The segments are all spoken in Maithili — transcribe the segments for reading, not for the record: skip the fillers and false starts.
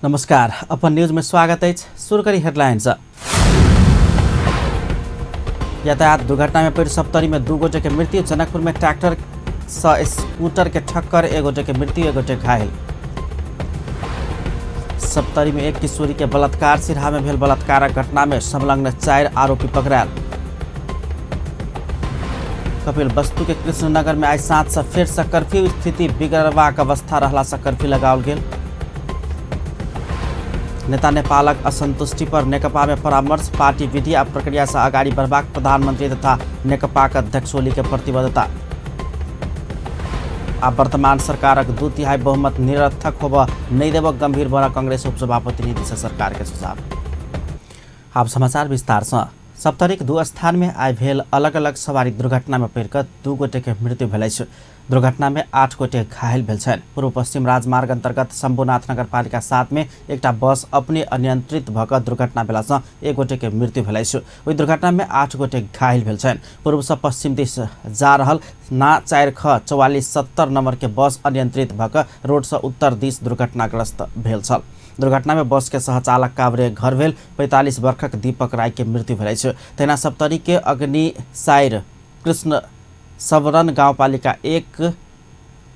नमस्कार, अपन न्यूज में स्वागत है। शुरू करी हेडलाइंस। यातायात दुर्घटना में पड़ि सप्तरी में 2 गोटे के मृत्यु। जनकपुर में ट्रैक्टर से स्कूटर के ठक्कर, 1 गोटे के मृत्यु, 1 गोटे घायल। सप्तरी में एक किशोरी के बलात्कार, सिरहा में भेल बलात्कारक घटना में संलग्न 4 आरोपी पकड़ायल। कपिल वस्तु के कृष्णनगर में आई 7 से फेर से कर्फ्यू, स्थिति बिगड़बाक अवस्था रहला से कर्फ्यू लगाओल गेल। नेता नेपालक असंतुष्टि पर नेकपा में परामर्श, पार्टी विधि आ प्रक्रिया से अगाडि बढ़बाक प्रधानमंत्री तथा नेकपाक अध्यक्ष ओली के प्रतिबद्धता। आ वर्तमान सरकारक 2/3 बहुमत निरर्थक होब नहीं देबक गंभीर बन कांग्रेस उपसभापति नीतीश सरकार के सुझाव। आब समाचार विस्तार से। सप्तरीक 2 स्थान में आइ भेल अलग अलग सवारी दुर्घटना में पड़िकऽ 2 गोटे के मृत्यु भेल अछि। दुर्घटना में 8 गोटे घायल भेल छनि। पूर्व पश्चिम राजमार्ग अंतर्गत शंभुनाथ नगरपालिका 7 में एकटा बस अपने अनियंत्रित भऽ कऽ दुर्घटना भेलासँ 1 गोटे के मृत्यु भेल अछि। ओहि दुर्घटना में 8 गोटे घायल भेल छनि। पूर्व से पश्चिम दिस जा रहल ना 4 ख 4470 नंबर के बस अनियंत्रित भऽ कऽ रोड से उत्तर दिस दुर्घटनाग्रस्त भेल छल। दुर्घटना में बस के सहचालक काभ्रे घर भेल 45 वर्षक दीपक राय के मृत्यु भेल अछि। तहिना सप्तरी के अग्निसाइर कृष्ण सवरण गाउँपालिका 1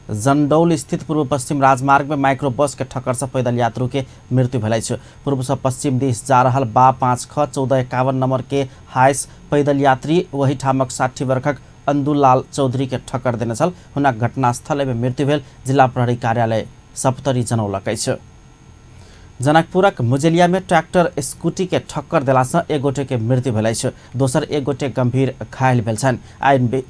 जंडौल स्थित पूर्व पश्चिम राजमार्ग में माइक्रो बस के ठक्कर से पैदल यात्रु के मृत्यु भेल अछि। पूर्व से पश्चिम दिस जा रहल बा 5 ख 1451 नंबर के हाइस पैदल यात्री वही ठामक 60 वर्षक अंदुलाल चौधरी के ठक्कर देने छल। हुनक घटनास्थल में मृत्यु भेल जिला प्रहरी कार्यालय सप्तरी जनौलक अछि। जनकपुरक मुजेलिया में ट्रैक्टर स्कूटी के ठक्कर देलासँ 1 गोटे के मृत्यु भेल अछि। दोसर 1 गोटे गंभीर घायल भेल छनि।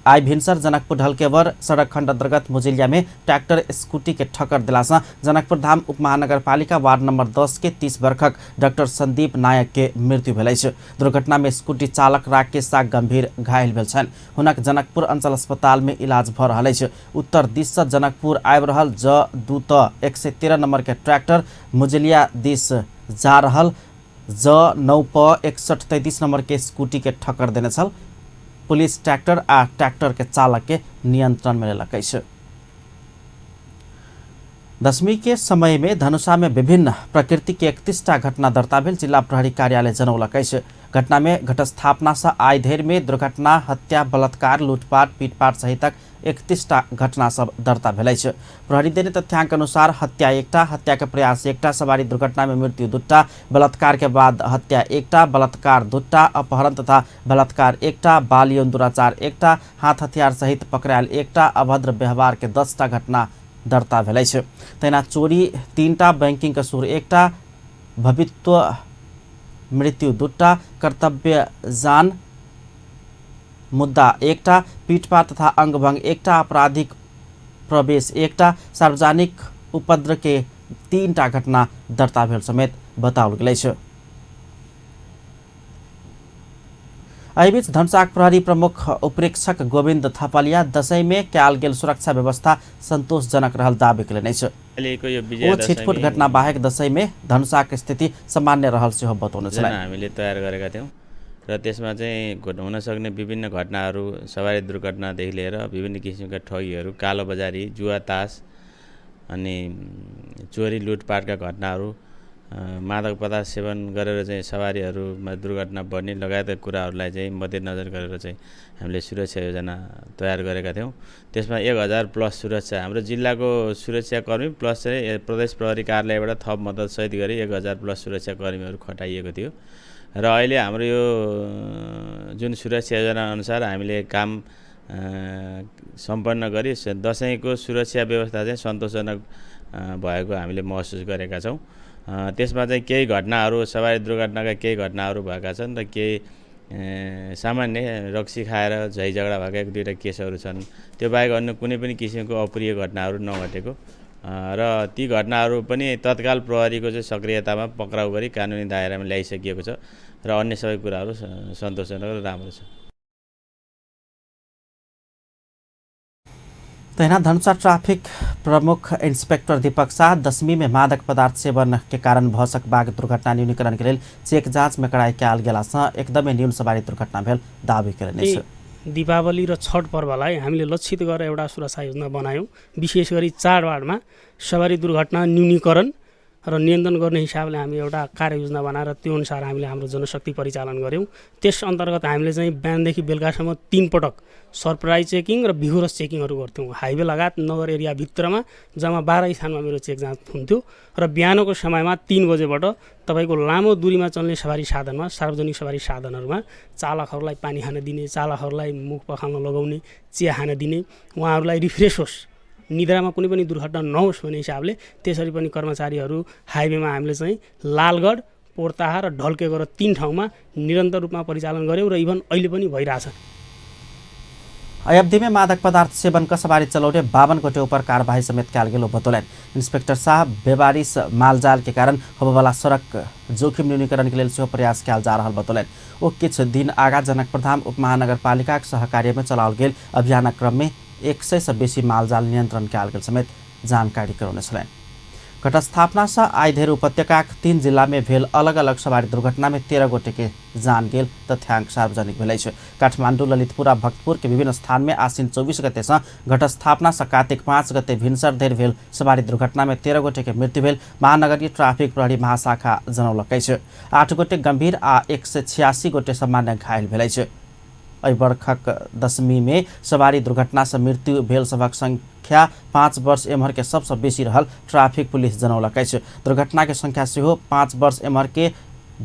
आइ भिनसर जनकपुर ढलकेवर सड़क खंड अंतर्गत मुजेलिया में ट्रैक्टर स्कूटी के ठक्कर देलासँ जनकपुर धाम उपमहानगरपालिका वार्ड नंबर 10 के 30 वर्षक डॉक्टर संदीप नायक के मृत्यु भेल अछि। दुर्घटना में स्कूटी चालक राकेश साह गंभीर घायल भेल छनि। हुनक जनकपुर अंचल अस्पताल में इलाज भऽ रहल अछि। उत्तर दिस से जनकपुर आबि रहल ज 2 त 113 नंबर के ट्रैक्टर मुजेलिया दिस जा रहल ज 9 प 6133 नंबर के स्कूटी के ठक्कर देने छल। पुलिस ट्रैक्टर आ ट्रैक्टर के चालक के नियंत्रण में लेलक अछि। दशमी के समय में धनुषा में विभिन्न प्रकृति के 31टा घटना दर्ता भेल जिला प्रहरी कार्यालय जनौलक अछि। घटना में घटस्थापना से आइ धरि में दुर्घटना, हत्या, बलात्कार, लूटपाट, पीटपाट सहितक 31टा घटना सब दर्ता भेल अछि। प्रहरी देने तथ्यांक अनुसार हत्या 1टा, हत्या के प्रयास 1टा, सवारी दुर्घटना में मृत्यु 2टा, बलात्कार के बाद हत्या 1टा, बलात्कार 2टा, अपहरण तथा बलात्कार 1टा, बाल यौन दुराचार 1टा, हाथ हथियार सहित पकड़ायल 1टा, अभद्र व्यवहार के 10टा घटना दर्ता भेल अछि। तहिना चोरी 3टा, बैंकिंग कसूर 1टा, भवित्व मृत्यु 2टा, कर्तव्य जान मुद्दा 1टा, पीटपाट तथा अंगभंग 1टा, आपराधिक प्रवेश 1टा, सार्वजनिक उपद्रव के 3टा घटना दर्ता भेल समेत बताओल गेल अछि। एहिबीच धनुषाक प्रहरी प्रमुख उपरीक्षक गोविन्द थपलिया दशैं में कयल गेल सुरक्षा व्यवस्था संतोषजनक रहल दावी कयलनि अछि। ओ छिटफुट घटना बाहेक दशैं में धनुषाक स्थिति सामान्य रहल सेहो बतौने छलनि। हामीले तयार गरेका थियौँ र त्यसमा चाहिँ हुन सक्ने विभिन्न घटनाहरू, सवारी दुर्घटनादेखि लिएर विभिन्न किसिमका ठगीहरू, कालोबजारी, जुवा तास अनि चोरी लुटपाटका घटनाहरू, मादक पदार्थ सेवन गरेर चाहिँ सवारीहरूमा दुर्घटना बढ्ने लगायतका कुराहरूलाई चाहिँ मध्यनजर गरेर चाहिँ हामीले सुरक्षा योजना तयार गरेका थियौँ। त्यसमा 1000 प्लस सुरक्षा, हाम्रो जिल्लाको सुरक्षाकर्मी प्लस चाहिँ प्रदेश प्रहरी कार्यालयबाट थप मद्दतसहित गरी 1000 प्लस सुरक्षाकर्मीहरू खटाइएको थियो। र अहिले हाम्रो यो जुन सुरक्षा योजना अनुसार हामीले काम सम्पन्न गरी दसैँको सुरक्षा व्यवस्था चाहिँ सन्तोषजनक भएको हामीले महसुस गरेका छौँ। त्यसमा चाहिँ केही घटनाहरू, सवारी दुर्घटनाका केही घटनाहरू भएका छन् र केही सामान्य रक्सी खाएर झै झगडा भएका 1-2 केसहरू छन्। त्यो बाहेक अन्य कुनै पनि किसिमको अप्रिय घटनाहरू नघटेको र ती घटनाहरू पनि तत्काल प्रहरीको चाहिँ सक्रियतामा पक्राउ गरी कानुनी दायरामा ल्याइसकिएको छ र अन्य सबै कुराहरू सन्तोषजनक र राम्रो छ। तहिना धनुषा ट्राफिक प्रमुख इंस्पेक्टर दीपक शाह दशमी में मादक पदार्थ सेवन के कारण भऽ सकबाक दुर्घटना न्यूनीकरण के लेल चेक जाँच में कड़ाई कयल गेलासँ एकदमै न्यून सवारी दुर्घटना भेल दावी कयलनि अछि। दीपावली र छठ पर्वलाई हामीले लक्षित गरेर एउटा सुरक्षा योजना बनायौँ। विशेष गरी चाडबाडमा सवारी दुर्घटना न्यूनीकरण र नियन्त्रण गर्ने हिसाबले हामी एउटा कार्ययोजना बनाएर त्यो अनुसार हामीले हाम्रो जनशक्ति परिचालन गऱ्यौँ। त्यस अन्तर्गत हामीले चाहिँ बिहानदेखि बेलुकासम्म 3 पटक सरप्राइज चेकिङ र भिगोरस चेकिङहरू गर्थ्यौँ। हाइवे लगायत नगर एरियाभित्रमा जम्मा 12 स्थानमा मेरो चेक जाँच हुन्थ्यो र बिहानको समयमा 3 बजेबाट तपाईँको लामो दूरीमा चल्ने सवारी साधनमा, सार्वजनिक सवारी साधनहरूमा चालकहरूलाई पानी खान दिने, चालकहरूलाई मुख पखाल्न लगाउने, चिया खान दिने, उहाँहरूलाई रिफ्रेस होस्, निद्रामा कुनै पनि दुर्घटना नहोस् भन्ने हिसाबले त्यसरी पनि कर्मचारीहरू हाइवेमा हामीले चाहिँ लालगढ, पोर्ताहा र ढल्के गरेर 3 ठाउँमा निरन्तर रूपमा परिचालन गऱ्यौँ र इभन अहिले पनि भइरहेछ। अवधि में मादक पदार्थ सेवन क सवारी चलौने 52 गोटे ऊपर कार्यवाही समेत कयल गेल बतौलनि। इंस्पेक्टर साहब बेबारिश मालजाल के कारण होबयवला सड़क जोखिम न्यूनीकरण के लेल सेहो प्रयास कयल जा रहल बतौलनि। ओ किछु दिन आगा जनकपुरधाम उपमहानगरपालिकाक सहकार्य में चलाओल गेल अभियानक क्रम में 100 से बेसी मालजाल नियंत्रण कयल गेल समेत जानकारी करौने छलनि। घटस्थापना से आइ धरि उपत्यकाक 3 जिला में भेल अलग अलग सवारी दुर्घटना में 13 गोटे के जान गेल तथ्यांक सार्वजनिक भेल अछि। काठमांडू, ललितपुर आ भक्तपुर के विभिन्न स्थान में आश्विन 24 गते से घटस्थापना से कार्तिक 5 गते भिनसर धरि भेल सवारी दुर्घटना में 13 गोटे के मृत्यु भेल महानगरीय ट्राफिक प्रहरी महाशाखा जनौलक अछि। 8 गोटे गंभीर आ 186 गोटे सामान्य घायल भेल अछि। एहि बरखक दशमी में सवारी दुर्घटना से मृत्यु भेल सभक संख्या 5 वर्ष एम्हर के सबसँ बेसी रहल ट्राफिक पुलिस जनौलक अछि। दुर्घटना के संख्या सेहो 5 वर्ष एम्हर के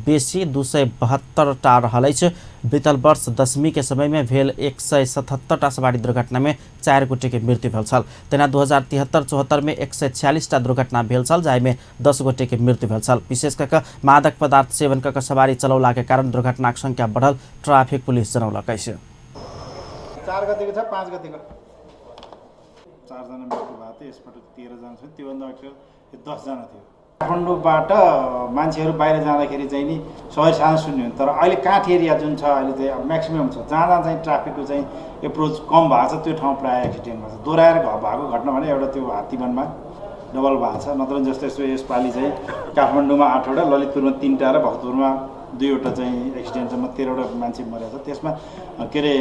बेसी 272 टा रहल अछि। बीतल वर्ष दशमी के समय में भेल 177 टा सवारी दुर्घटना में 4 गोटे के मृत्यु भेल छल। तहिना 2073-74 में 146 टा दुर्घटना भेल छल, जाहिमे 10 गोटे के मृत्यु भेल छल। विशेष कऽ कऽ मादक पदार्थ सेवन कऽ कऽ सवारी चलौला के कारण दुर्घटनाक संख्या बढ़ल ट्राफिक पुलिस जनौलक अछि। 4 गतेको छ, 5 गतेको 4 जना मृत्यु भएको थियो, यसपटक 13 जना छ, त्योभन्दा अघि 10 जना थियो। काठमाडौँबाट मान्छेहरू बाहिर जाँदाखेरि चाहिँ नि सवारी साधन शून्य हो, तर अहिले काठ एरिया जुन छ अहिले चाहिँ अब म्याक्सिमम् छ, जहाँ जहाँ चाहिँ ट्राफिकको चाहिँ एप्रोच कम भएको छ त्यो ठाउँ प्रायः एक्सिडेन्ट भएको छ। दोहोऱ्याएर भएको घटना भने एउटा त्यो हात्तीवनमा डबल भएको छ, नत्र जस्तो यस्तो यसपालि चाहिँ काठमाडौँमा 8वटा, ललितपुरमा 3टा र भक्तपुरमा 2वटा चाहिँ एक्सिडेन्टसम्म 13वटा मान्छे मरेको छ। त्यसमा के अरे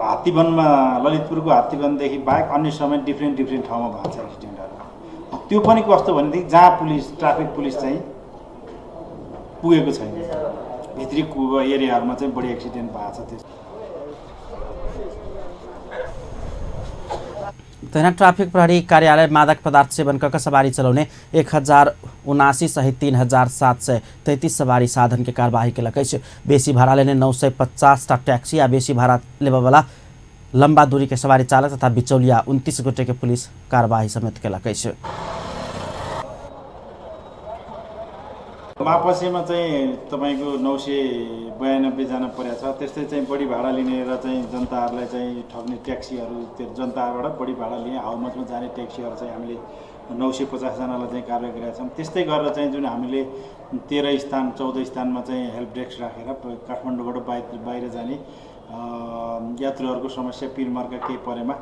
हात्तीवनमा, ललितपुरको हात्तीवनदेखि बाहेक अन्य समय डिफ्रेन्ट डिफ्रेन्ट ठाउँमा भएको छ एक्सिडेन्टहरू। त्यो पनि कस्तो भनेदेखि जहाँ पुलिस, ट्राफिक पुलिस चाहिँ पुगेको छैन, भित्री एरियाहरूमा चाहिँ बढी एक्सिडेन्ट भएको छ। त्यस तहिना ट्राफिक प्रहरी कार्यालय मादक पदार्थ सेवन कऽ कऽ सवारी चलौने 1079 सहित 3733 सवारी साधन के कार्यवाही केलक अछि। बेसी भाड़ा लेने 950 टा टैक्सी आ बेसी भाड़ा लेबयवला लंबा दूरी के सवारी चालक तथा बिचौलिया 29 गोटे के पुलिस कार्यवाही समेत केलक अछि। मापसीमा चाहिँ तपाईँको 992 जना परेको छ। त्यस्तै चाहिँ बढी भाडा लिने र चाहिँ जनताहरूलाई चाहिँ ठग्ने ट्याक्सीहरू, त्यो जनताबाट बढी भाडा लिने हाउमजमा जाने ट्याक्सीहरू चाहिँ हामीले 950 जनालाई चाहिँ कारवाही गरेका छौँ। त्यस्तै गरेर चाहिँ जुन हामीले 13 स्थान 14 स्थानमा चाहिँ हेल्प डेस्क राखेर काठमाडौँबाट बाहिर जाने यात्रुहरूको समस्या पिरमर्का केही परेमा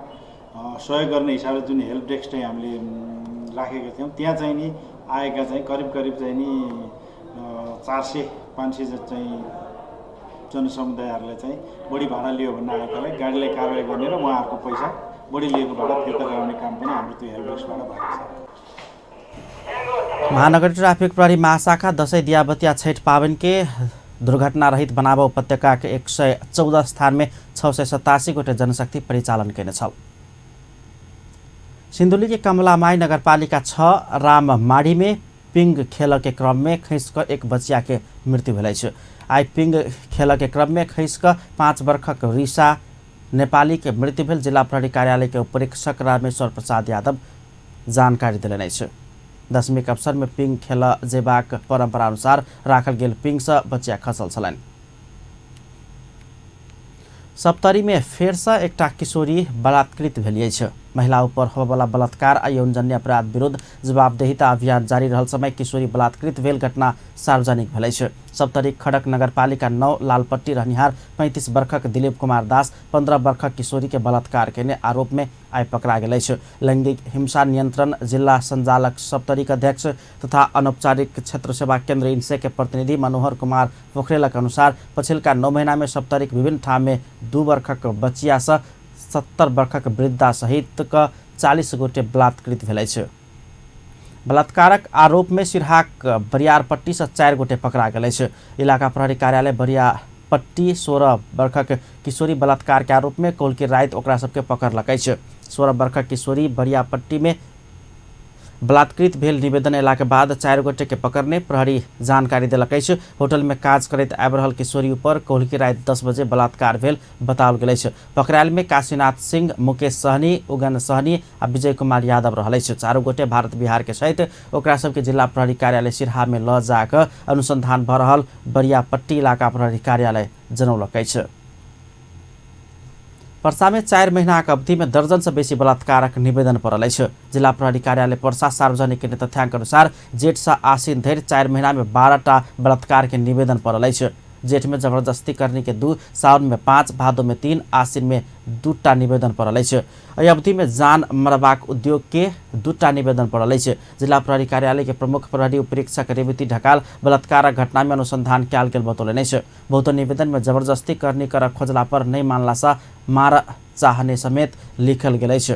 सहयोग गर्ने हिसाबले जुन हेल्प डेस्क चाहिँ हामीले राखेका थियौँ, त्यहाँ चाहिँ नि आएका चाहिँ करिब करिब चाहिँ नि 400-500 चाहिँ जनसमुदायहरूलाई चाहिँ बढी भाडा लियो भन्ने आएकालाई गाडीलाई कारवाही गर्ने र उहाँहरूको पैसा बढी लिएको भाडा फिर्ता गराउने काम पनि हाम्रो त्यो हेल्प डेस्कबाट भएको छ। महानगर ट्राफिक प्रहरी महाशाखा दसैँ दियाबतिया छठ पावन के दुर्घटना रहित बनाब उपत्यका के 114 स्थान में 687 गोटे जनशक्ति परिचालन केने छल। सिन्धुली के कमलामाई नगरपालिका 6 राममाढ़ी में पिंग खेल के क्रम में खसि कऽ एक बचिया के मृत्यु भेल अछि। आइ पिंग खेल के क्रम में खसि कऽ 5 वर्षक रीसा नेपाली के मृत्यु भेल जिला प्रहरी कार्यालय के उपरीक्षक रामेश्वर प्रसाद यादव जानकारी देलनि अछि। दशमी के अवसर में पिंग खेल जेबाक परंपरा अनुसार राखल गेल पिंग से बचिया खसल छलनि। सप्तरी में फेरसँ एकटा किशोरी बलात्कृत भेल अछि। महिला ऊपर होबयवला बलात्कार आ यौनजन्य अपराध विरुद्ध जवाबदेहिता अभियान जारी रहल समय किशोरी बलात्कृत भेल घटना सार्वजनिक भेल अछि। सप्तरी खड़क नगरपालिका 9 लालपट्टी रहनिहार 35 वर्षक दिलीप कुमार दास 15 वर्षक किशोरी के बलात्कार केने आरोप में आइ पकड़ा गेल अछि। लैंगिक हिंसा नियंत्रण जिला संचालक सप्तरी के अध्यक्ष तथा अनौपचारिक क्षेत्र सेवा केंद्र इनसे के प्रतिनिधि मनोहर कुमार पोखरेलक अनुसार पछिलका 9 महीना में सप्तरीक विभिन्न ठाम में 2 वर्षक बचिया से 70 वर्षक वृद्धा सहित क 40 गोटे बलात्कृत भेल अछि। बलात्कारक आरोप में सिरहाक बरियारपट्टी से 4 गोटे पकड़ा गेल अछि। इलाका प्रहरी कार्यालय बरियारपट्टी 16 वर्षक किशोरी बलात्कार के आरोप में कौलकी राति ओकरा सबके पकड़लक अछि। 16 वर्षक किशोरी बरियापट्टी में बलात्कृत भेल निवेदन अयला के बाद 4 गोटे के पकड़ने प्रहरी जानकारी देलक अछि। होटल में काज करैत आबि रहल किशोरी ऊपर कौलकी राति 10 बजे बलात्कार भेल बताओल गेल अछि। पकड़ायल में काशीनाथ सिंह, मुकेश सहनी, उगन सहनी आ विजय कुमार यादव रहल अछि। 4 गोटे भारत बिहार के सहित ओकरा सबके जिला प्रहरी कार्यालय सिरहा में ल जाकर अनुसंधान भ रहल बरियापट्टी इलाका प्रहरी कार्यालय जनौलक अछि। पर्सा में 4 महीनाक अवधि में दर्जन से बेसी बलात्कारक निवेदन पड़ल अछि। जिला प्रहरी कार्यालय पर्सा सार्वजनिक केने तथ्यांक अनुसार जेठ से आसिन धरि 4 महीना में 12टा बलात्कार के निवेदन पड़ल अछि। जेठ में जबरदस्ती करने के 2, सावन में 5, भादो में 3, आसिन में 2टा निवेदन पड़ल अछि। एहि अवधि में जान मरबाक उद्योग के 2टा निवेदन पड़ल अछि। जिला प्रहरी कार्यालय के प्रमुख प्रहरी उपरीक्षक रेवती ढकाल बलात्कारक घटना में अनुसंधान कयल गेल बतौलनि अछि। बहुतो निवेदन में जबरदस्ती करनी कर खोजला पर नहि मानला से मार चाहने समेत लिखल गेल अछि।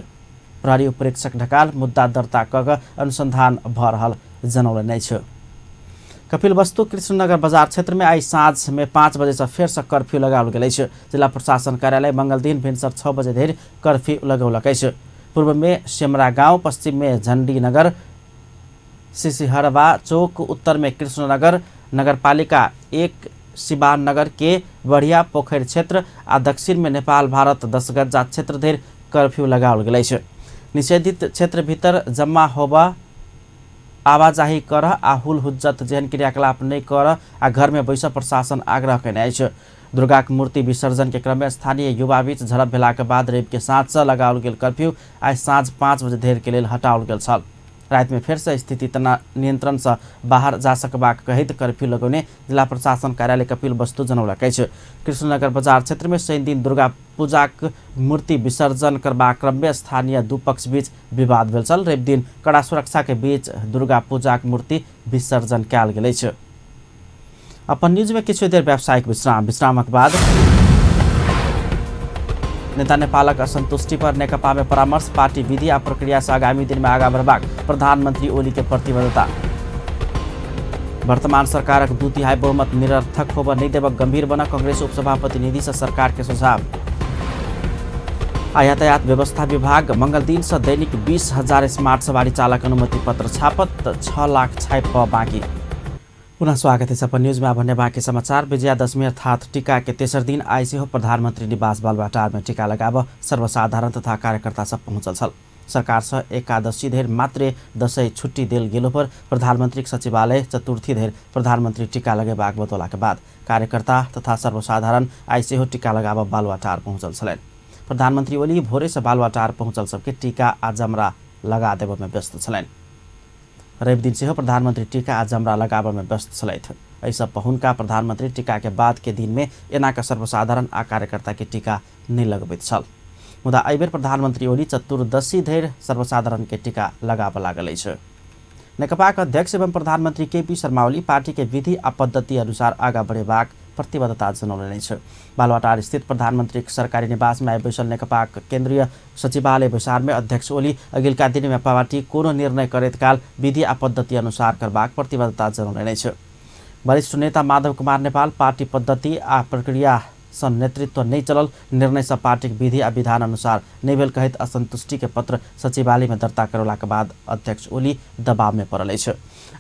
प्रहरी उपरीक्षक ढकाल मुद्दा दर्ता कऽ अनुसंधान भऽ रहल जनौलनि अछि। कपिलवस्तु कृष्णनगर बाजार क्षेत्र में आई साँझ में 5 बजे से फेर से कर्फ्यू लगाओल गेल अछि। जिला प्रशासन कार्यालय मंगल दिन भिनसर 6 बजे धरि कर्फ्यू लगौलक अछि। पूर्व में सेमरा गांव, पश्चिम में झंडी नगर, सिसिहरवा चौक, उत्तर में कृष्णनगर नगरपालिका 1, सिवान नगर के बढ़िया पोखरि क्षेत्र आ दक्षिण में नेपाल भारत 10 गज्जा क्षेत्र धरि कर्फ्यू लगाओल गेल अछि। निषेधित क्षेत्र भीतर जम्मा होबा, आवाजाही कर आ हुल हुज्जत जेहन क्रियाकलाप नहि कर आ घर में बैस प्रशासन आग्रह कयने अछि। दुर्गाक मूर्ति विसर्जन के क्रम में स्थानीय युवा बीच झड़प भेलाक बाद रवि के साँझ से लगाओल गेल कर्फ्यू आइ साँझ 5 बजे धरि के लेल हटाओल गेल छल। राति में फेर से स्थिति तना नियंत्रण से बाहर जा सकबाक कहैत कर्फ्यू लगौने जिला प्रशासन कार्यालय कपिलवस्तु जनौलक अछि। कृष्णनगर बाजार क्षेत्र में शनिदिन दुर्गा पूजाक मूर्ति विसर्जन करबाक क्रम में स्थानीय दू पक्ष बीच विवाद भेल छल। रवि दिन कड़ा सुरक्षा के बीच दुर्गा पूजाक मूर्ति विसर्जन कयल गेल अछि। अपन न्यूज में किछु देर व्यावसायिक विश्राम, विश्रामक बाद नेता नेपालक असंतुष्टि पर नेकपा में परामर्श, पार्टी विधि आ प्रक्रिया से आगामी दिन में आगा बढ़बाक प्रधानमंत्री ओली के प्रतिबद्धता। वर्तमान सरकारक 2/3 बहुमत निरर्थक होबऽ नहि देबक गंभीर बना कांग्रेस उपसभापति निधि से सरकार के सुझाव। आ यातायात व्यवस्था विभाग मंगल दिन से दैनिक 20,000 स्मार्ट सवारी चालक अनुमति पत्र छापत, 6 लाख छाप बाँकी। पुनः स्वागत है अपन न्यूज में। अब भन्ने बाँकी समाचार। विजयादशमी अर्थात टीका के तेसर दिन आइ सेहो प्रधानमंत्री निवास बालुवाटार में टीका लगाब सर्वसाधारण तथा कार्यकर्ता सब पहुँचल छल। सरकार से एकादशी धरि मात्रे दशैं छुट्टी देल गेलो पर प्रधानमंत्री सचिवालय चतुर्थी धरि प्रधानमंत्री टीका लगेबाक बतौला के बाद कार्यकर्ता तथा सर्वसाधारण आइ सेहो टीका लगाब बालुवाटार पहुँचल छलनि। प्रधानमंत्री ओली भोरे से बालुवाटार पहुँचल सबके टीका आ जमरा लगा देबय में व्यस्त छलनि। रवि दिन सेहो प्रधानमंत्री टीका आ जमरा लगाबय में व्यस्त छलथि। एहिसँ पहुनका प्रधानमंत्री टीका के बाद के दिन में एना के सर्वसाधारण आ कार्यकर्ता के टीका नहि लगबैत छल। मुदा एहिबेर प्रधानमंत्री ओली चतुर्दशी धरि सर्वसाधारण के टीका लगाबऽ लागल अछि। नेकपाक अध्यक्ष एवं प्रधानमंत्री केपी शर्मा ओली पार्टी के विधि आ पद्धति अनुसार आगा बढ़ेबाक प्रतिबद्धता जनौलनि अछि। बालुवाटार स्थित प्रधानमंत्री सरकारी निवास में आइ बैसल नेकपाक केंद्रीय सचिवालय बैसार में अध्यक्ष ओली अगिलका दिन में पार्टी कोनो निर्णय करैत काल विधि आ पद्धति अनुसार करबाक प्रतिबद्धता जनौलनि अछि। वरिष्ठ नेता माधव कुमार नेपाल पार्टी पद्धति आ प्रक्रिया सँ नेतृत्व नहि चलल निर्णय सँ पार्टीक विधि आ विधान अनुसार नहि भेल कहैत असंतुष्टि के पत्र सचिवालय में दर्ता करौलाक बाद अध्यक्ष ओली दबाव में पड़ल अछि।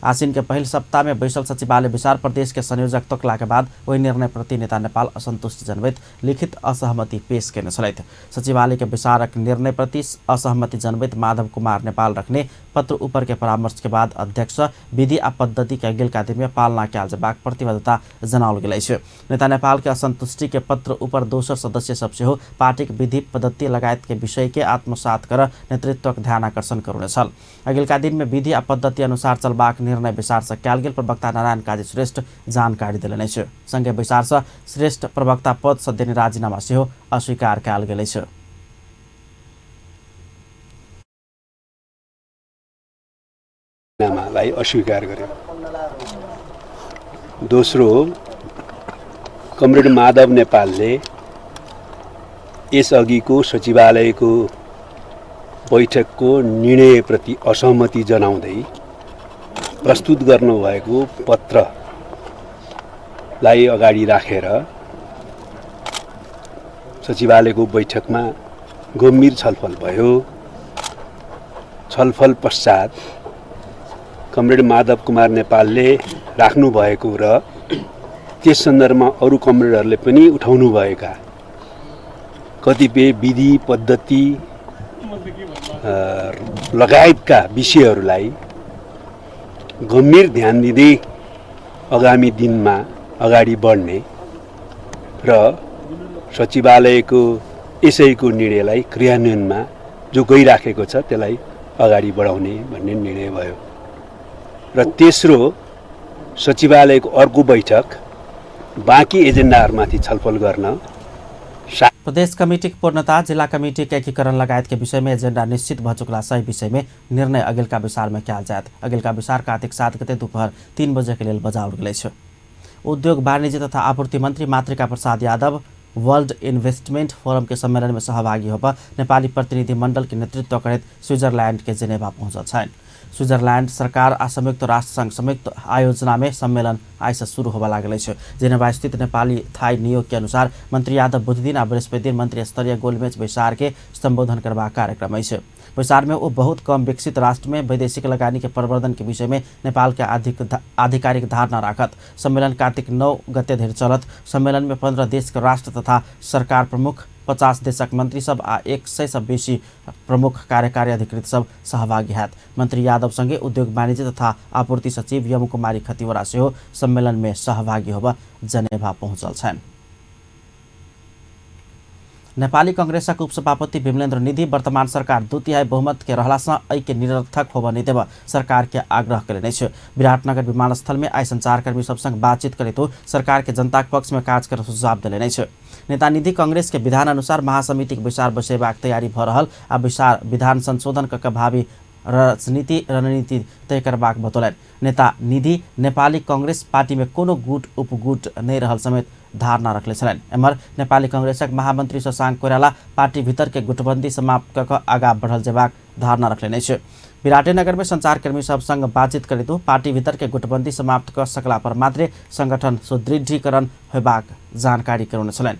आसिन के पहिल सप्ताह में बैसल सचिवालय बैसार प्रदेश के संयोजक तोकला के बाद ओहि निर्णय प्रति नेता नेपाल असंतुष्टि जनबैत लिखित असहमति पेश केने छलथि। सचिवालय के बैसारक निर्णय प्रति असहमति जनबैत माधव कुमार नेपाल रखने पत्र ऊपर के परामर्श के बाद अध्यक्ष विधि आ पद्धति के अगिलका दिन में पालना कयल जेबाक प्रतिबद्धता जनाओल गेल अछि। नेता नेपाल के असंतुष्टि के पत्र ऊपर दोसर सदस्य सब सेहो पार्टीक विधि पद्धति लगायत के विषय के आत्मसात कर नेतृत्वक ध्यान आकर्षण करौने छल। अगिलका दिन में विधि आ पद्धति अनुसार चलबाक निर्णय बैसार से कयल गेल प्रवक्ता नारायण काजी श्रेष्ठ जानकारी देलनि अछि। संगे बैसार से श्रेष्ठ प्रवक्ता पद से देने राजीनामा सेहो अस्वीकार कयल गेल अछि। अस्वीकार गर्यो। दोस्रो, कमरेड माधव नेपालले यसअघिको सचिवालयको बैठकको निर्णयप्रति असहमति जनाउँदै प्रस्तुत गर्नुभएको पत्रलाई अगाडि राखेर सचिवालयको बैठकमा गम्भीर छलफल भयो। छलफल पश्चात कमरेड माधव कुमार नेपालले राख्नुभएको र त्यस सन्दर्भमा अरू कमरेडहरूले पनि उठाउनुभएका कतिपय विधि पद्धति लगायतका विषयहरूलाई गम्भीर ध्यान दिँदै आगामी दिनमा अगाडि बढ्ने र सचिवालयको यसैको निर्णयलाई क्रियान्वयनमा जो गइराखेको छ त्यसलाई अगाडि बढाउने भन्ने निर्णय भयो। र तेस्रो सचिवालयको अर्को बैठक बाँकी एजेन्डाहरूमाथि छलफल गर्न प्रदेश कमिटीक पूर्णता, जिला कमिटीक एकीकरण लगायत के विषय में एजेंडा निश्चित भ चुकला सही विषय में निर्णय अगिलका बैसार में कयल जायत। अगिलका बैसार कार्तिक 7 गते दोपहर 3 बजे के लेल बजाओल गेल अछि। उद्योग वाणिज्य तथा आपूर्ति मंत्री Matrika Prasad Yadav world investment forum के सम्मेलन में सहभागी होब नेपाली प्रतिनिधि मंडल के नेतृत्व करैत स्विट्जरलैंड के जेनेवा पहुंचल छनि। स्विट्जरलैंड सरकार आ संयुक्त राष्ट्र संघ संयुक्त आयोजना में सम्मेलन आइ से शुरू होबय लागल अछि। जेनेवा स्थित नेपाली थाई नियोग के अनुसार मंत्री यादव बुधदिन आ बृहस्पति दिन मंत्री स्तरीय गोलमेज बैसार के संबोधन करबाक कार्यक्रम अछि। बैसार में वो बहुत कम विकसित राष्ट्र में वैदेशिक लगानी के प्रवर्धन के विषय में नेपाल के आधिकारिक धारणा राखत। सम्मेलन कार्तिक 9 गते धरि चलत। सम्मेलन में 15 देश के राष्ट्र तथा सरकार प्रमुख, 50 देशक मंत्री सब आ 100 से बेसी प्रमुख कार्यकारी अधिकृत सब सहभागी हैत। मंत्री यादव संगे उद्योग वाणिज्य तथा आपूर्ति सचिव यम कुमारी खतिवड़ा सेहो सम्मेलन में सहभागी होब जनेवा पहुंचल छनि। नेपाली कांग्रेसक उपसभापति विमलेन्द्र निधि वर्तमान सरकार 2/3 बहुमत के रहला सँ एहि के निरर्थक होबय नहि देब सरकार के आग्रह कयलनि अछि। विराटनगर विमानस्थल में आइ संचारकर्मी सब संग बातचीत करैत ओ सरकार के जनताक पक्ष में काज कर सुझाव देलनि अछि। नेता निधि कांग्रेस के विधान अनुसार महासमितिक बैसार बैसेबाक तैयारी भ रहल आ बैसार विधान संशोधन क भावी राजनीति रणनीति तय करबाक बतौलनि। नेता निधि नेपाली कांग्रेस पार्टी में कोनो गुट उपगुट नहि रहल समेत धारणा रखले छलनि। एम्हर नेपाली कांग्रेसक महामंत्री शशांक कोइराला पार्टी भीतर के गुटबंदी समाप्त क आगा बढ़ल जेबाक धारणा रखलनि अछि। विराटनगर में संचारकर्मी सब संग बातचीत करैत पार्टी भीतर के गुटबंदी समाप्त क सकला पर मात्रे संगठन सुदृढ़ीकरण होबाक जानकारी करौने छलनि।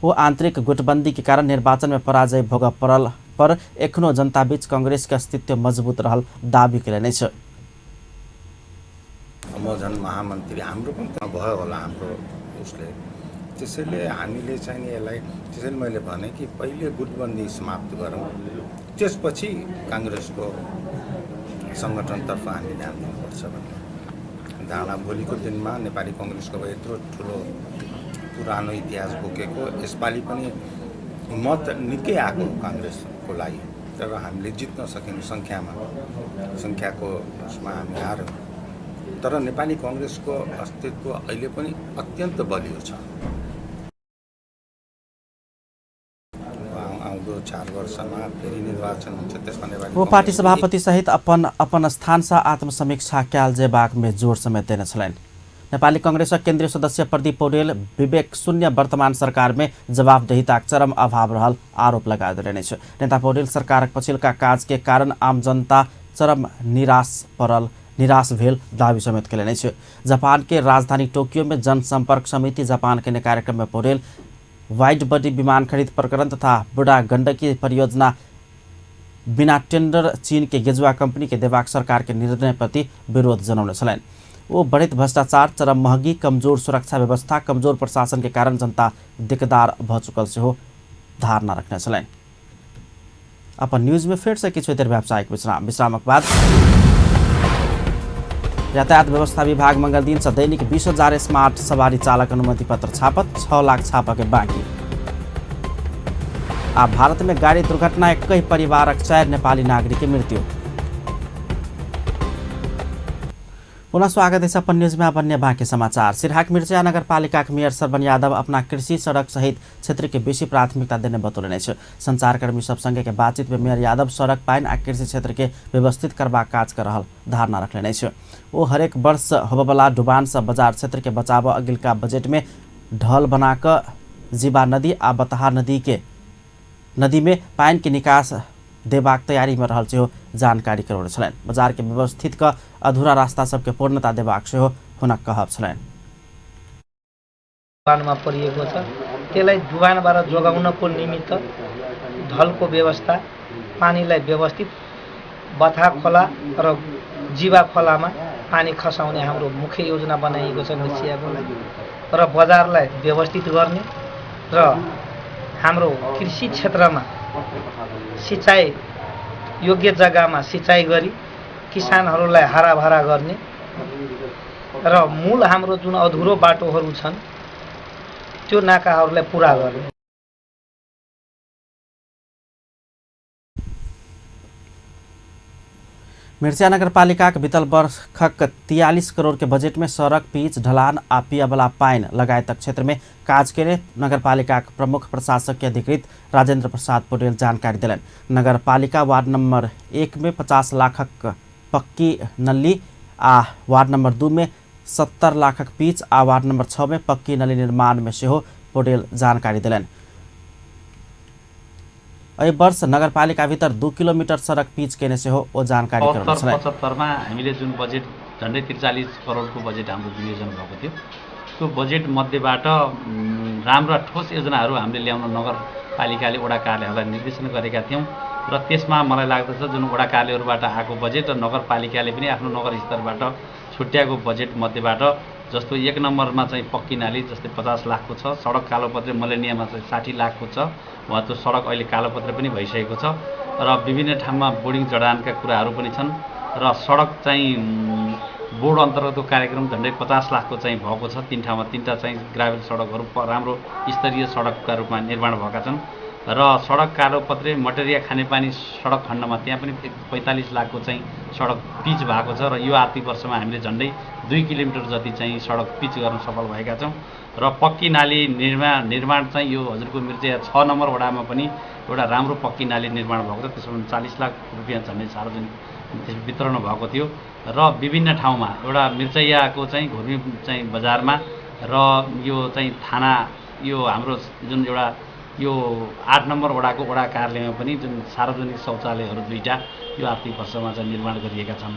ओ आंतरिक गुटबंदी के कारण निर्वाचन में पराजय भोगऽ पड़ल पर एखनो जनता बीच कांग्रेस के अस्तित्व मजबूत रहल दावी कयलनि अछि। म झन् महामन्त्री हाम्रो पनि त भयो होला हाम्रो उसले, त्यसैले हामीले चाहिँ नि यसलाई, त्यसैले मैले भने कि पहिले गुटबन्दी समाप्त गरौँ, त्यसपछि काङ्ग्रेसको सङ्गठनतर्फ हामी ध्यान दिनुपर्छ भन्ने धारणा। भोलिको दिनमा नेपाली कङ्ग्रेसको अब यत्रो ठुलो पुरानो इतिहास बोकेको, यसपालि पनि मत निकै आएको काङ्ग्रेसको लागि, तर हामीले जित्न सकेनौँ सङ्ख्यामा, सङ्ख्याको उसमा हामी हार्यौँ। तर नेपाली कङ्ग्रेसको अस्तित्व अहिले पनि अत्यन्त बलियो छ। आउँदो 4 वर्षमा फेरि निर्वाचन हुन्छ, त्यसमा नेपाली वो पार्टी सभापति सहित अपन अपन स्थान से आत्मसमीक्षा कयल जेबाक में जोर समेत देने छलनि। नेपाली कांग्रेसक केंद्रीय सदस्य प्रदीप पौडेल विवेक शून्य वर्तमान सरकार में जवाबदेहिताक चरम अभाव रहल आरोप लगा देलनि अछि। नेता पौडेल सरकारक पछिलका काज के कारण आम जनता चरम निराश भेल दावी समेत कयलनि अछि। जापान के राजधानी टोक्यो में जनसंपर्क समिति जापान के कार्यक्रम में पौडेल वाइड बॉडी विमान खरीद प्रकरण तथा बुढ़ा गंडकी परियोजना बिना टेंडर चीन के गेजुआ कंपनी के देबाक सरकार के निर्णय प्रति विरोध जनौने छलनि। वो बढ़ित भ्रष्टाचार, चरम महगी, कमजोर सुरक्षा व्यवस्था, कमजोर प्रशासन के कारण जनता दिकदार भ चुकल सेहो धारणा रखने छलनि। अपन न्यूज में फेर से किछु देर व्यावसायिक विश्राम, विश्रामक बाद यातायात व्यवस्था विभाग मंगल दिन से दैनिक 20,000 स्मार्ट सवारी चालक अनुमति पत्र छापत, 6 लाख छापक के बाकी। आ भारत में गाड़ी दुर्घटना 21 परिवारक 4 नेपाली नागरिक के मृत्यु। पुनः स्वागत है अपन न्यूज में अपन बाकी समाचार। सिरहाक मिर्चा नगरपालिका के मेयर श्रवण यादव अपना कृषि सड़क सहित क्षेत्र के बेसी प्राथमिकता देने बतौलनि अछि। संचारकर्मी सब संगे के बातचीत में मेयर यादव सड़क पानि आ कृषि क्षेत्र के व्यवस्थित करबाक काज कर रहल धारणा रखलनि अछि। ओ हरेक वर्ष होबयवला डुबान से बाजार क्षेत्र के बचाव अगिलका बजट में ढल बनाकर जीवा नदी आ बतहा नदी में पानि के निकास देबाक तैयारी में रहल सेहो जानकारी करौने छलनि। बाजार के व्यवस्थित क अधूरा रास्ता सबके पूर्णता देबाक सेहो हुनक कहब छलनि। डुबानमा परिएको छ, त्यसलाई डुबानबाट जोगाउनको निमित्त ढलको व्यवस्था, पानीलाई व्यवस्थित बथा खोला र जीवा खोलामा पानी खसाउने हाम्रो मुख्य योजना बनाइएको छ मिर्चियाको लागि र बजारलाई व्यवस्थित गर्ने र हाम्रो कृषि क्षेत्रमा सिँचाइ योग्य जग्गामा सिँचाइ गरी किसानहरूलाई हराभरा गर्ने र मूल हाम्रो जुन अधुरो बाटोहरू छन् त्यो नाकाहरूलाई पुरा गर्ने। मिर्चिया नगरपालिकाक बीतल वर्षक 43 करोड़ के बजट में सड़क, पिच, ढलान आ पियबला पानि लगायतक क्षेत्र में काज केने नगरपालिकाक प्रमुख प्रशासक के अधिकृत राजेंद्र प्रसाद पौडेल जानकारी देलनि। नगरपालिका वार्ड नंबर 1 में 50 लाखक पक्की नली आ वार्ड नंबर 2 में 70 लाखक पिच आ वार्ड नंबर 6 में पक्की नली निर्माण में सेहो पौडेल जानकारी देलनि। एहि वर्ष नगरपालिका भीतर 2 किलोमीटर सड़क पिच केने सेहो ओ जानकारी करौने छलनि। 75 मा हामीले जुन बजेट झन्डै 43 करोडको बजेट हाम्रो विनियोजन भएको थियो, त्यो बजेट मध्येबाट राम्रा ठोस योजनाहरू हामीले ल्याउन नगरपालिकाले वडा कार्यालयहरूलाई निर्देशन गरेका थियौँ र त्यसमा मलाई लाग्दछ जुन वडा कार्यालयहरूबाट आएको बजेट र नगरपालिकाले पनि आफ्नो नगर स्तरबाट छुट्याएको बजेट मध्येबाट जस्तो 1 नम्बरमा चाहिँ पक्की नाली जस्तै 50 लाखको छ, सडक कालोपत्रे मलेनियामा चाहिँ 60 लाखको छ, उहाँ त्यो सडक अहिले कालोपत्रे पनि भइसकेको छ र विभिन्न ठाउँमा बोर्डिङ जडानका कुराहरू पनि छन् र सडक चाहिँ बोर्ड अन्तर्गतको कार्यक्रम झन्डै 50 लाखको चाहिँ भएको छ। 3 ठाउँमा 3टा चाहिँ ग्राभेल सडकहरू राम्रो स्तरीय सडकका रूपमा निर्माण भएका छन् र सडक कालोपत्रे मटेरिया खानेपानी सडक खण्डमा त्यहाँ पनि 45 लाखको चाहिँ सडक पिच भएको छ र यो आर्थिक वर्षमा हामीले झन्डै 2 किलोमिटर जति चाहिँ सडक पिच गर्न सफल भएका छौँ र पक्की नाली निर्माण चाहिँ यो हजुरको मिर्चिया 6 नम्बर वडामा पनि एउटा राम्रो पक्की नाली निर्माण भएको छ, त्यसमा 40 लाख रुपियाँ झन्डै सार्वजनिक वितरण भएको थियो र विभिन्न ठाउँमा एउटा मिर्चैयाको चाहिँ घुर्मी चाहिँ बजारमा र यो चाहिँ थाना यो हाम्रो जुन एउटा यो 8 नम्बर वडाको वडा कार्यालयमा पनि जुन सार्वजनिक शौचालयहरू 2टा यो आर्थिक वर्षमा चाहिँ निर्माण गरिएका छन्।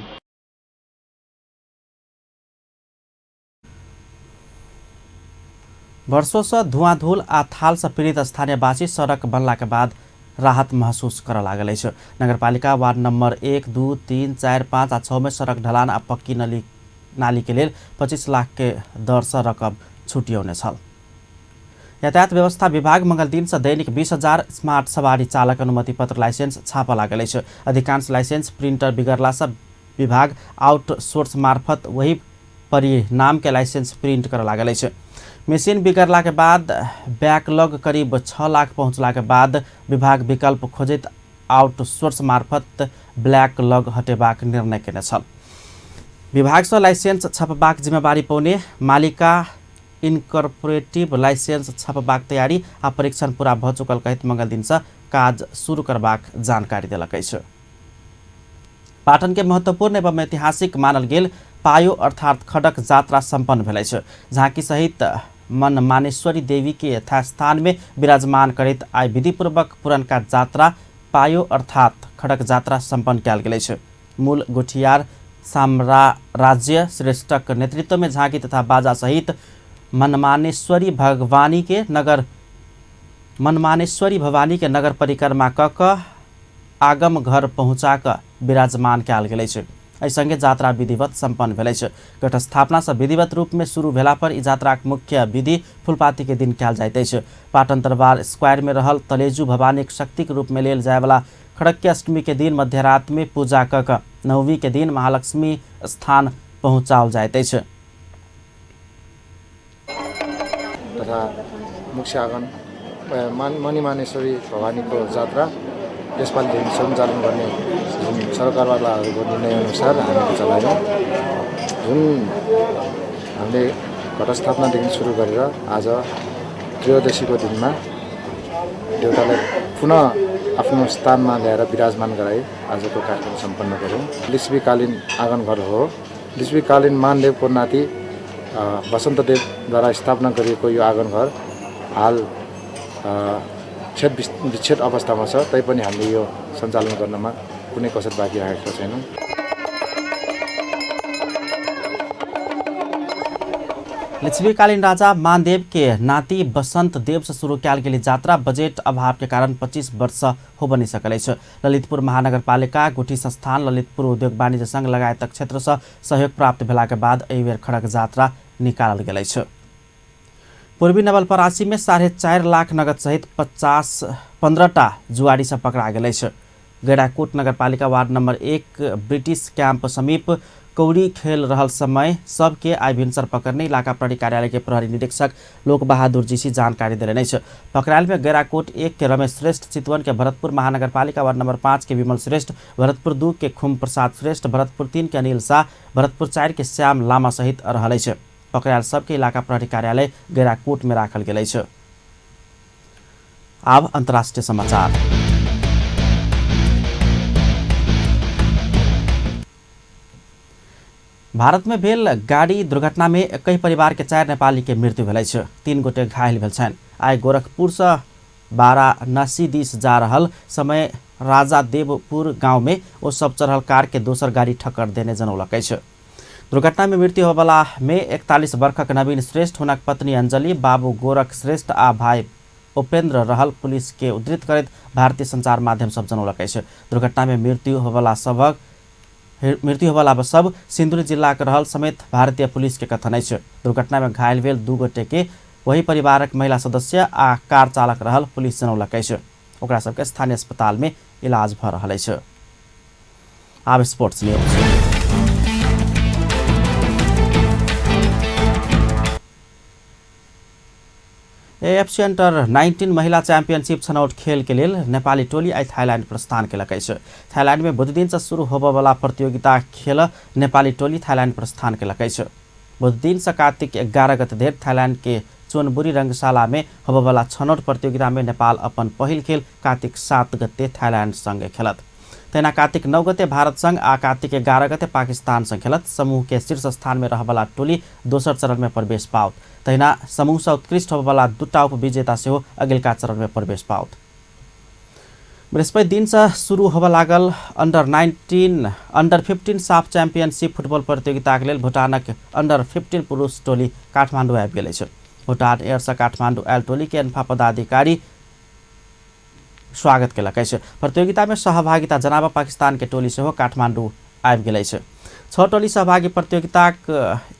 वर्षौं धुआंधूल आ थाल से पीड़ित स्थानीयवासी सड़क बनला के बाद राहत महसूस कर लागल अछि। नगरपालिका वार्ड नंबर 1, 2, 3, 4, 5 आ 6 में सड़क ढलान आ पक्की नाली के लेल 25 लाख के दर से रकम छुटियौने छल। यातायात व्यवस्था विभाग मंगल दिन से दैनिक 20,000 स्मार्ट सवारी चालक अनुमति पत्र लाइसेंस छापा लागल अछि। अधिकांश लाइसेंस प्रिंटर बिगड़ला से विभाग आउटसोर्स मार्फत वही परिणाम के लाइसेंस प्रिंट कर लागल अछि। मशीन बिगड़ला के बाद बैकलॉग करीब 6 लाख पहुंचला के बाद विभाग विकल्प खोजैत आउटसोर्स मार्फत ब्लैकलॉग हटेबाक निर्णय केने छल। विभाग से लाइसेंस छपबाक जिम्मेवारी पौने मालिका इनकॉर्पोरेटिव लाइसेंस छपबाक तैयारी आ परीक्षण पूरा भ चुकल कहैत मंगल दिन से काज शुरू करबाक जानकारी देलक अछि। पाटन के महत्वपूर्ण एवं ऐतिहासिक मानल गेल पायो अर्थात खडक जात्रा सम्पन्न भेल अछि। झांकी सहित मनमानेश्वरी देवी के यथास्थान में विराजमान करैत आइ विधिपूर्वक पुरनका जात्रा पायो अर्थात खडक जात्रा सम्पन्न कयल गेल अछि। मूल गुठियार साम्राज्य श्रेष्ठक नेतृत्व में झांकी तथा बाजा सहित मनमानेश्वरी भवानी के नगर परिक्रमा क आगम घर पहुँचा क विराजमान कयल गेल अछि। एहि संगे जात्रा विधिवत सम्पन्न भेल अछि। घटस्थापना से विधिवत रूप में शुरू भेला पर ई जात्राक मुख्य विधि फुलपाती के दिन कयल जाइत अछि। पाटन दरबार स्क्वायर में रहल तलेजू भवानीक शक्तिक रूप में लेल जायवाला खड़क्य अष्टमी के दिन मध्यरात में पूजा क नवमी के दिन महालक्ष्मी स्थान पहुँचाओल जाइत अछि। तथा मुख्य आँगन मणिमानेश्वरी भवानीको जात्रा यसपालिदेखि सञ्चालन गर्ने जुन सरकारवालाहरूको निर्णयअनुसार हामीले चलायौँ। जुन हामीले घटस्थापनादेखि सुरु गरेर आज त्रयोदशीको दिनमा देवतालाई पुनः आफ्नो स्थानमा ल्याएर विराजमान गराई आजको कार्यक्रम सम्पन्न गऱ्यौँ। लिच्छवीकालीन आँगन घर हो। लिच्छवीकालीन मानदेवको नाति वसन्तदेवद्वारा स्थापना गरिएको यो आँगन घर हाल क्षत विक्षत अवस्थामा छ, तैपनि हामीले यो सञ्चालन गर्नमा कुनै कसर बाँकी राखेका छैनौँ। लिच्छवीकालीन राजा मानदेव के नाति बसंत देव से शुरू कयल गेल यात्रा बजट अभाव के कारण 25 वर्ष हो बनि सकल अछि। ललितपुर महानगरपालिका, गुठी संस्थान, ललितपुर उद्योग वाणिज्य संघ लगायतक क्षेत्र से सहयोग प्राप्त भेला के बाद एहि बेर खड़क यात्रा निकालल गेल अछि। पूर्वी नवलपरासी में 4.5 लाख नगद सहित 15टा जुआरी सब पकड़ा गेल अछि। गैराकोट नगरपालिका वार्ड नंबर 1 ब्रिटिश कैंप समीप कौड़ी खेल रहल समय सबके आइ भिनसर पकड़ने इलाका प्रहरी कार्यालय के प्रहरी निरीक्षक लोक बहादुर जीसी जानकारी देलनि अछि। पकड़ायल में गैराकोट 1 के रमेश श्रेष्ठ, चितवन के भरतपुर महानगरपालिका वार्ड नंबर 5 के विमल श्रेष्ठ, भरतपुर 2 के खुम प्रसाद श्रेष्ठ, भरतपुर 3 के अनिल शाह, भरतपुर 4 के श्याम लामा सहित रहल अछि। पकड़ायल सबके इलाका प्रहरी कार्यालय गैराकोट में राखल गेल अछि। आब अंतर्राष्ट्रीय समाचार। भारत में भेल गाड़ी दुर्घटना में एकहि परिवार के 4 नेपाली के मृत्यु भेल अछि, 3 गोटे घायल भेल छनि। आइ गोरखपुर से वाराणसी दिस जा रहल समय राजादेवपुर गांव में ओ सब चढ़ल कार के दोसर गाड़ी ठक्कर देने जनौलक अछि। दुर्घटना में मृत्यु होबला में 41 वर्षक नवीन श्रेष्ठ, हुनक पत्नी अंजलि, बाबू गोरख श्रेष्ठ आ भाई उपेंद्र रहल पुलिस के उद्धृत करैत भारतीय संचार माध्यम सब जनौलक अछि। दुर्घटना में मृत्यु होबला सब सिंदुरी जिला के रहल समेत भारतीय पुलिस के कथन अछि। दुर्घटना में घायल भेल 2 गोटे के वही परिवारक महिला सदस्य आ कार चालक रहल पुलिस जनौलक अछि। ओकरा सबके स्थानीय अस्पताल में इलाज भ रहल अछि। आब स्पोर्ट्स न्यूज। एएफसी अंडर 19 महिला चैंपियनशिप छनौट खेल के लेल नेपाली टोली आइ थाईलैंड प्रस्थान केलक अछि। थाईलैंड में बुधदिन से शुरू होबयवला प्रतियोगिता खेल नेपाली टोली थाईलैंड प्रस्थान केलक अछि। बुधदिन से कार्तिक 11 गते धरि थाईलैंड के चोनबुरी रंगशाला में होबयवला छनौट प्रतियोगिता में नेपाल अपन पहिल खेल कार्तिक 7 गते थाईलैंड संगे खेलत। तहिना कार्तिक 9 गते भारत संग आ कार्तिक 11 गते पाकिस्तान संग खेलत। समूह के शीर्ष स्थान में रहबला टोली दोसर चरण में प्रवेश पाओत। तहिना समूह से उत्कृष्ट होबयवला 2टा उपविजेता सेहो अगिलका चरण में प्रवेश पाओत। बृहस्पति दिन से शुरू होबय लागल अंडर 15 साफ चैंपियनशिप फुटबॉल प्रतियोगिता के लेल भूटानक अंडर 15 पुरुष टोली काठमांडू आबि गेल अछि। भूटान एयर से काठमांडू आयल टोली के एन्फा पदाधिकारी स्वागत केलक अछि। प्रतियोगिता में सहभागिता जनाब पाकिस्तान के टोली सेहो काठमांडू आबि गेल अछि। 6 टोली सहभागी प्रतियोगिताक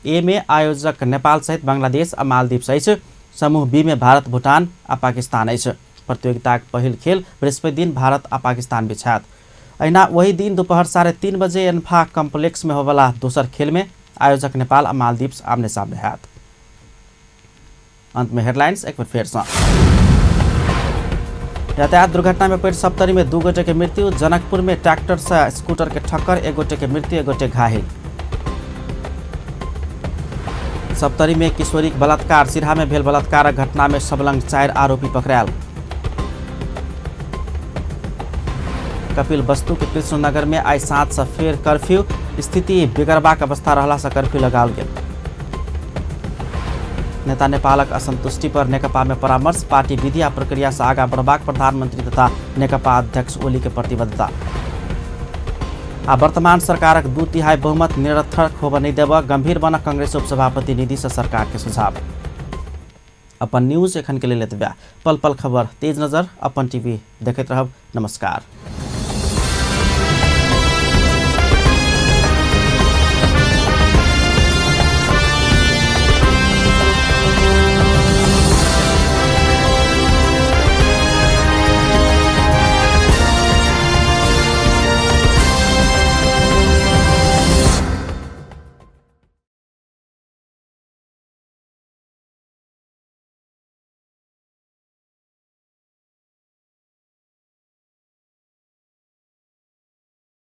ए में आयोजक नेपाल सहित बांग्लादेश आ मालदीव अछि। समूह बी में भारत, भूटान आ पाकिस्तान अछि। प्रतियोगिताक पहिल खेल बृहस्पति दिन भारत आ पाकिस्तान बीच होयत। अहिना वही दिन दोपहर 3:30 बजे एन्फा कॉम्प्लेक्स में होबयवला दोसर खेल में आयोजक नेपाल आ मालदीव आमने सामने होयत। अंत में हेडलाइंस एक बेर फेर सँ। यातायात दुर्घटना में पड़ि सप्तरी में 2 गोटे के मृत्यु, जनकपुर में ट्रैक्टर से स्कूटर के ठक्कर, 1 गोटे के मृत्यु, 1 गोटे घायल। सप्तरी में किशोरी के बलात्कार, सिरहा में भेल बलात्कारक घटना में सबलंग 4 आरोपी पकड़ायल। कपिल वस्तु के कृष्णनगर में आइ 7 से फेर कर्फ्यू, स्थिति बिगड़बाक अवस्था रहला से कर्फ्यू लगाओल गेल। नेता नेपालक असंतुष्टि पर नेकपा में परामर्श, पार्टी विधि आ प्रक्रिया से आगा बढ़बाक प्रधानमंत्री तथा नेकपा अध्यक्ष ओली के प्रतिबद्धता। आ वर्तमान सरकारक 2/3 बहुमत निरर्थक होबय नहि देबऽ, गंभीर बनक कांग्रेस उपसभापति निधि से सरकार के सुझाव। अपन न्यूज एखन के लेल एतबे। पल पल खबर तेज नजर अपन टीवी देखैत रहब। नमस्कार।